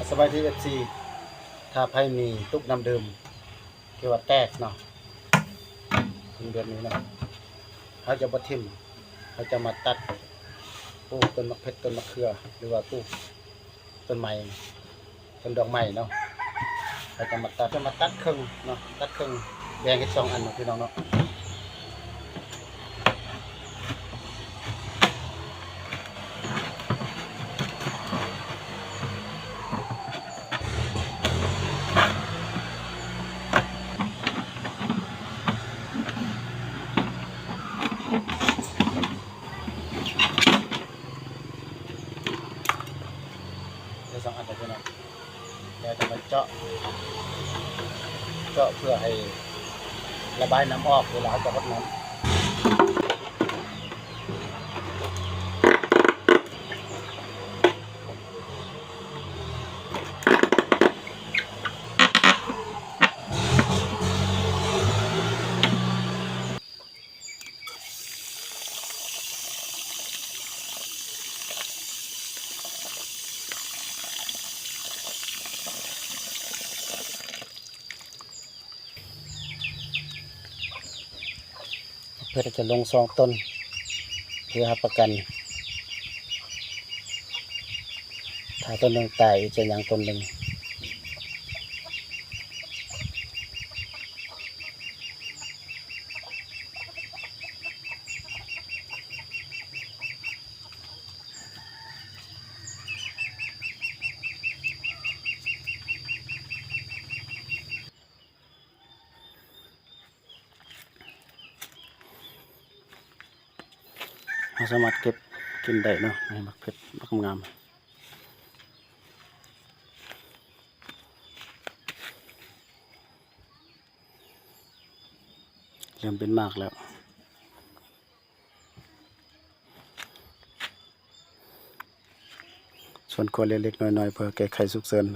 ສະບາຍດີ ເອັຟຊີ ຖ້າໃຜມີຕຸກນ້ຳດື່ມທີ່ວ່າແຕກເນາະ ເປັນແບບນີ້ເນາະ ເຮົາຈະບໍ່ຖິ້ມ ເຮົາຈະມາຕັດ ປູກຕົ້ນໝາກເຜັດ ຕົ້ນໝາກເຂືອ ຫຼືວ່າປູກຕົ້ນໄມ້ ຕົ້ນດອກໄມ້ເນາະ ເຮົາຈະມາຕັດ ຈະມາຕັດເຄິ່ງເນາະ ຕັດເຄິ່ງ ແບ່ງເຮັດສອງອັນເນາະ ພີ່ນ້ອງເນາະ. ເຮັດສອງອັນເລີຍພີ່ນ້ອງ ແລ້ວຈະມາເຈາະ ເຈາະເພື່ອໃຫ້ລະບາຍນ້ຳອອກ ເວລາເຮົາຈະຫົດນ້ຳ. ເພິ່ນຈະລົງສອງຕົ້ນ ເພື່ອຮັບປະກັນ ຖ້າຕົ້ນໜຶ່ງຕາຍ ຈະຍັງຕົ້ນໜຶ່ງ. ເຮົາສາມາດເກັບກິນໄດ້ເນາະ ໃນໝາກເຜັດ ໝາກງາມ. ເລີ່ມເປັນໝາກແລ້ວ ສວນຄົວເລັກໆ ນ້ອຍໆ ເພື່ອແກ້ໄຂສຸກເສີນ.